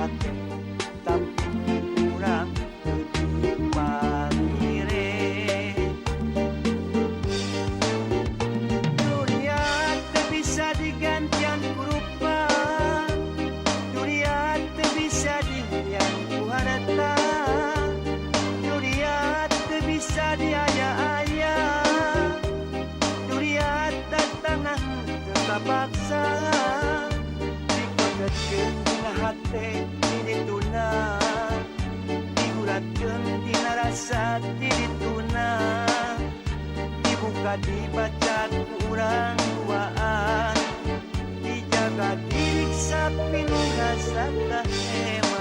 Hate tapi ku urang teu dipamire. Dunia teu bisa digantian ku rupa, dunia teu bisa dihunian ku harta, dunia teu bisa diaya-aya, dunia datangan teu kapaksa. Dikondetkeun dina hate ti dituna, diguratkeun dina rasa ti dituna, dibuka dibaca ku urang duaan, dijaga diriksa pinuh rasa kahemutan.